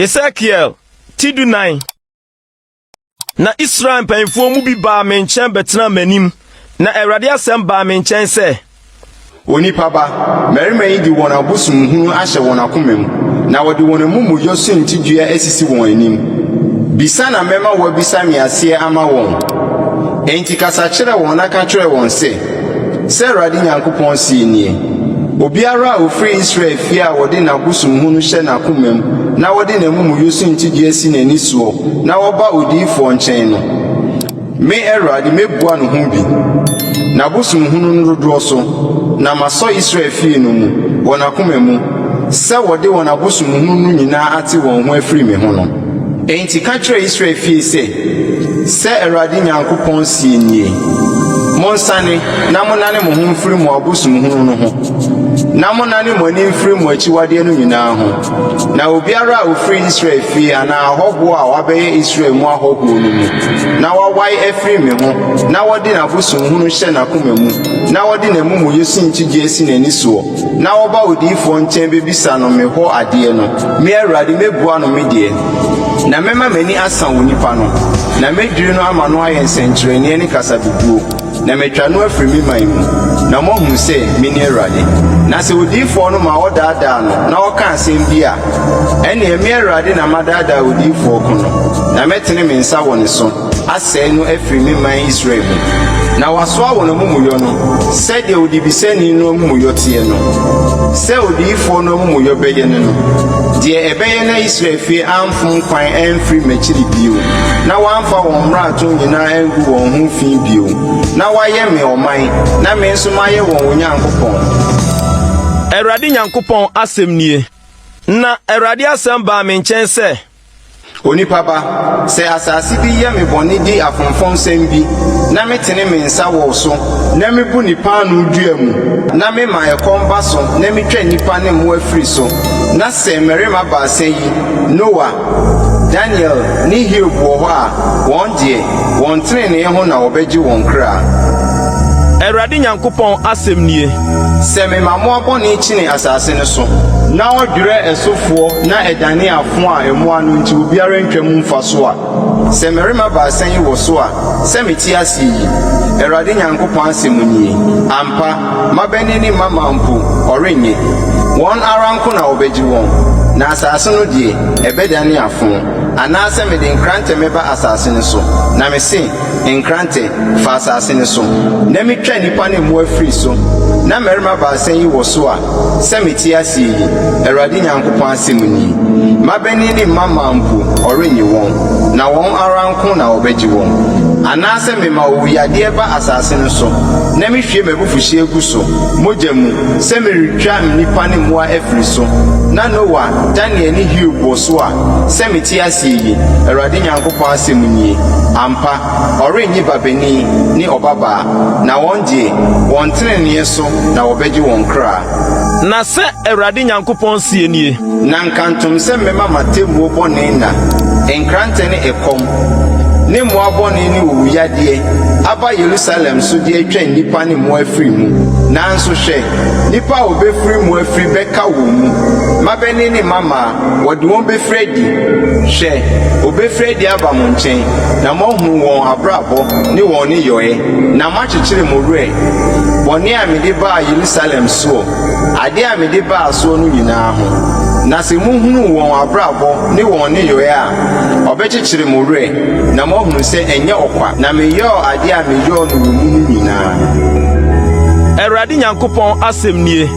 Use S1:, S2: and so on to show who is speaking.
S1: Hesekiel ti 14. Na Israel mpanyimfoɔ mu bi baa me nkyɛn bɛtenaa m'anim, na Awurade asɛm baa me nkyɛn sɛ.
S2: Onipa ba, mmarima yi de wɔn abosonhunu ahyɛ wɔn akoma mu, na wɔde wɔn amumuyɔ suntidua asisi wɔn anim. Bisa na mɛma wɔabisa me aseɛ ama wɔn. Enti kasa kyerɛ wɔn na ka kyerɛ wɔn sɛ, 'Sɛ Awurade Nyankopɔn seɛ nie, Obiara a ɔfiri Israel fie a ɔde n'abosonhunu hyɛ n'akomam na ɔde n'amumuyɔ suntidua si n'ani soɔ na ɔba odiyifoɔ nkyɛn no, me Awurade mɛbua no ho bi, n'abosonhunu no dodoɔ so, na masɔ Israel fie no mu, wɔ n'akoma mu, sɛ wɔde wɔn abosonhunu no nyinaa ate wɔn ho afiri me ho no. Enti ka kyerɛ Israel fie sɛ, 'Sɛ Awurade Nyankopɔn seɛ nie, Monsane na monnane mo ho mfiri mo abosomhunu no ho, na monnane mo ani mfiri mo akyiwadeɛ no nyinaa ho. Na obiara a ɔfiri Israel fie anaa ahɔhoɔ a wɔabɛyɛ Israel mu ahɔhoɔ no mu, na wawae afiri me ho, na ɔde n'abosonhunu hyɛ n'akoma mu, na ɔde n'amumuyɛ suntidua si n'ani soɔ, na ɔba odiyifoɔ nkyɛn bɛbisa no me hɔ adeɛ no, me Awurade mɛbua no me deɛ. Na mɛma m'ani asa onipa no, na mɛdwiri no ama no ayɛ nsɛnkyerɛnneɛ ne kasabebuo, na matwa no afiri me man mu, na moahunu sɛ mene Awurade. Na sɛ odiyifoɔ no ma wɔdaadaa no na ɔka asɛm bi a, ɛnneɛ me Awurade na madaadaa odiyifoɔ ko no, na mɛtene me nsa wɔ ne so. asɛe no afiri me man Israel mu, na wɔasoa wɔn amumuyɔ no sɛdeɛ odibisani no amumuyɔ teɛ no, sɛ odiyifoɔ no amumuyɔ bɛyɛ ne no, deɛ ɛbɛyɛ na Israel fie amfom kwan amfiri m'akyiri bio, na wɔamfa wɔn mmarato nyinaa angu wɔn ho fi bio, na wɔayɛ me ɔman, na me nso mayɛ wɔn Onyankopɔn.
S1: Awurade Nyankopɔn asɛm nie. Na Awurade asɛm baa me nkyɛn sɛ.
S2: Onipa ba, sɛ asase bi yɛ me bɔne di afomfonsɛm bi, na metene me nsa wɔ so, na mebu ne paanoo dua mu, na mema ɛkɔm ba so na mitwa nnipa ne mmoa firi so, na sɛ mmarima baasa yi, Noa, Daniel ne Hiob wɔ hɔ a, wɔn deɛ, wɔn trenee ho na wɔbɛgye wɔn kra.
S1: Awurade Nyankopɔn asɛm nie.
S2: Sɛ mema mmoa bɔne kyini asase no so, na wɔdwerɛ ɛsofoɔ na ɛdane afõ a mmoa no nti obiara ntwa mu mfa so a, sɛ mmarima baasa yi wɔ so a, sɛ mete ase yi, Awurade Nyankopɔn asɛm nie, ampa, mmabanin ne mmammaa mpo, ɔrennye. Wɔn ara nko na wɔbɛgye wɔn, na asase no deɛ, ɛbɛdane afõ. Anaasɛ mede nkrantɛ mɛba asase no so, na mese, Nkrantɛ, fa asase no so, na metwa nnipa ne mmoa firi so, na mmarima baasa yi wɔ so a, sɛ mete aseɛ yi, Awurade Nyankopɔn asɛm nie, mmabanin ne mmammaa mpo, ɔrennye wɔn, na wɔn ara nko na ɔbɛgye wɔn. Anaasɛ mema owuyadeɛ ba asase no so, na mehwie m'abufuhyeɛ gu so, mogya mu, sɛ meretwa nnipa ne mmoa afiri so, na Noa, Daniel ne Hiob wɔ so a, Sɛ mete aseɛ yi, Awurade Nyankopɔn asɛm nie, ampa, ɔrennye babanin ne ɔbabaa, na wɔn deɛ, wɔn teneneeɛ so na wɔbɛgye wɔn kra.
S1: Na sɛ Awurade Nyankopɔn seɛ nie.
S2: Na nkantom sɛ mɛma m'atemmuo bɔne nna, nkrantɛ ne ɛkɔm, ne mmoa bɔne ne owuyadeɛ aba Yerusalem so de atwa nnipa ne mmoa afiri mu, nanso hwɛ, nnipa a wɔbɛfiri mu afiri bɛka wɔn mu, mmabanin ne mmammaa, Wɔde wɔn bɛfiri adi. Hwɛ, wɔbɛfiri adi aba mo nkyɛn, na moahunu wɔn abrabɔ ne wɔn nneyɔɛ, na moakyekyere mo werɛ, bɔne a mede baa Yerusalem soɔ, adeɛ a mede baa soɔ no nyinaa ho. Na sɛ mohunu wɔn abrabɔ ne wɔn nneyɔɛ a, ɔbɛkyekyere mo werɛ, na moahunu sɛ ɛnyɛ ɔkwa na meyɔɔ adeɛ a meyɔɔ no wɔ mu no nyinaa.
S1: Awurade Nyankopɔn asɛm nie.